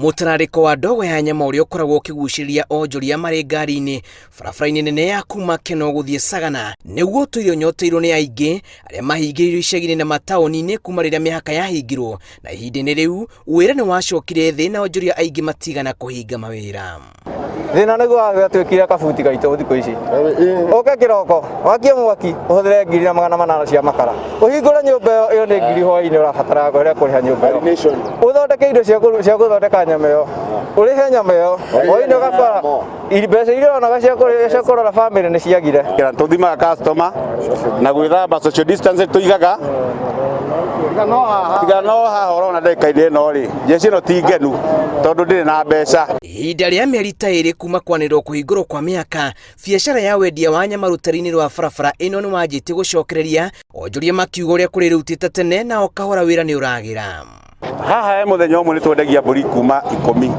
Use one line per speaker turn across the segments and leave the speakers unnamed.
Mũtararĩko wa ndogo ya nyama ũrĩa ũkoragwo ũkĩgucĩrĩria onjoria marĩ ngari-inĩ barabara-inĩ nene ya kuma Keno gũthiĩ Sagana nĩguo ũtũire ũnyoteirwo nĩ aingĩ arĩa mahingĩrĩirio icagi-inĩ na mataũni-inĩ kuma rĩrĩa mĩhaka yahingirwo, na ihinda-inĩ rĩu wĩra nĩ wacokire thĩ na onjoria aingĩ matigana kũhinga mawĩra.
Thĩna nĩguo watuĩkire kabuti gaitũ thikũ ici. Ũke kĩroko, wakie mwaki, ũhũthĩre 1800 cia makara. Ũhingũre nyũmba ĩyo, ĩyo nĩ ngiri hwainĩ ũrabatara ĩrĩa kũrĩha nyũmba ĩyo. Ũthondeke indo cia gũthondeka nyama ĩyo, ũrĩhe nyama ĩyo, hwainĩ ũgakora mbeca iria ũronaga cia kũrora bamĩrĩ nĩ ciagire.
Tũthimaga customer na gwĩthamba, social distance tũigaga, tiga no haha ũrona ndagĩka-inĩ ĩno rĩ, jeshi ĩno ti ngenu tondũ ndĩrĩ na mbeca.
Ihinda rĩa mĩeri ta ĩrĩ kuma kwanĩrĩrwo kũhingũrwo kwa mĩhaka, biacara ya wendia wa nyama rũtere-inĩ rwa barabara ĩno nĩ wanjĩtie gũcokereria, onjoria makiuga ũrĩa kũrĩ rĩu ti ta tene na o kahora wĩra nĩ ũragĩra.
Haha he mũthenya ũmwe nĩ twendagia mbũri kuma 10,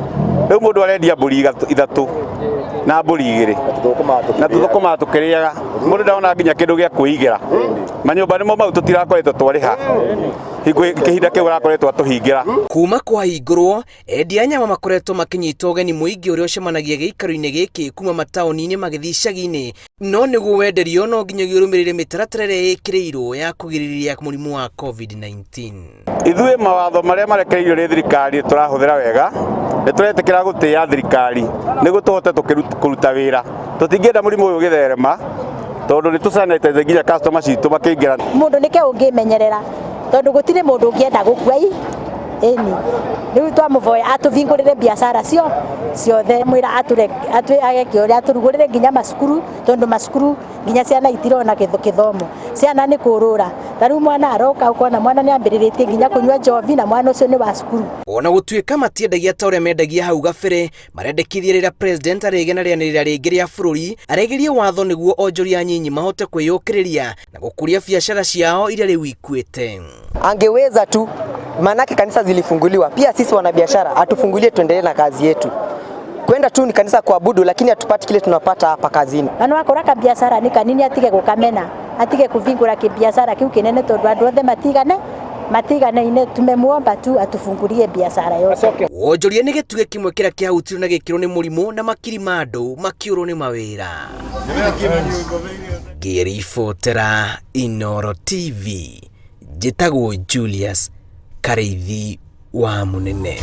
rĩu mũndũ arendia mbũri 3 na mbũri 2 na tũthũkũmaga tũkĩrĩaga, mũndũ ndona nginya kĩndũ gĩa kwĩigĩra. Manyũmba nĩmo mau tũtirakoretwo twarĩha hingo kĩhinda kĩu arakoretwo atũhingĩra.
Kuma kwahingũrwo, Endia a nyama makoretwo makĩnyita ũgeni mũingĩ ũrĩa ũcemanagia gĩikaro-inĩ gĩkĩ kuma mataũni-inĩ magĩthiĩ icagi-inĩ, no nĩguo wenderio no nginyagia ũrũmĩrĩre mĩtaratara ĩrĩa ĩkĩrĩirwo ya kũgirĩrĩria mũrimũ wa COVID-19.
Ithuĩ mawatho marĩa marekereirio nĩ thirikari tũrahũthĩra wega, nĩ tũretĩkĩra gũtĩĩa thirikari nĩguo tũhote kũruta wĩra. Tũtingĩenda mũrimũ ũyũ ũgĩtherema tondũ nĩ tũ sanitize nginya customer citũ makĩingĩra.
Mũndũ nĩke ũngĩmenyerera tondũ gũtirĩ mũndũ ũngĩenda gũkua i ĩni rĩu twamũvoya atũvingũrĩre biacara cio ciothe, mwĩra ageke ũrĩa atũrugũrĩre nginya macukuru, tondũ macukuru nginya ciana itirona gĩthomo, ciana nĩ kũrũra ta rĩu mwana aroka ũkona mwana nĩ ambĩrĩrĩtie nginya kũnyua njovi na mwana ũcio nĩ wa cukuru.
Ona gũtuĩka matiendagia ta ũrĩa mendagia hau gabere, marendekithia rĩrĩa president arĩgĩa na rĩanĩrĩra rĩngĩ rĩa bũrũri aregerie watho nĩguo onjoria anyinyi mahote kwĩyũkĩrĩria na gũkũria biacara ciao iria rĩu ikuĩte.
Angeweza tu, maanake kanisa zilifunguliwa, pia sisi wanabiashara atufungulie tuendelee na kazi yetu. Kwenda tu ni kanisa kuabudu, lakini hatupati kile tunapata hapa kazini.
Na no akora kabiacara nĩ kanini atige gũkamena, atige kũvingũra kĩbiacara kĩu kĩnene tondũ andũ othe matigane tumemuomba tu atufungulie biacara yote.
Wonjoria nĩ gĩtugĩ kĩmwe kĩrĩa kĩahutirio na gĩkĩro nĩ mũrimũ na makiri ma andũ makĩũrwo nĩ mawĩra. Ngĩribotera Inooro TV, njĩtagwo Julius Karĩithi wa Mũnene.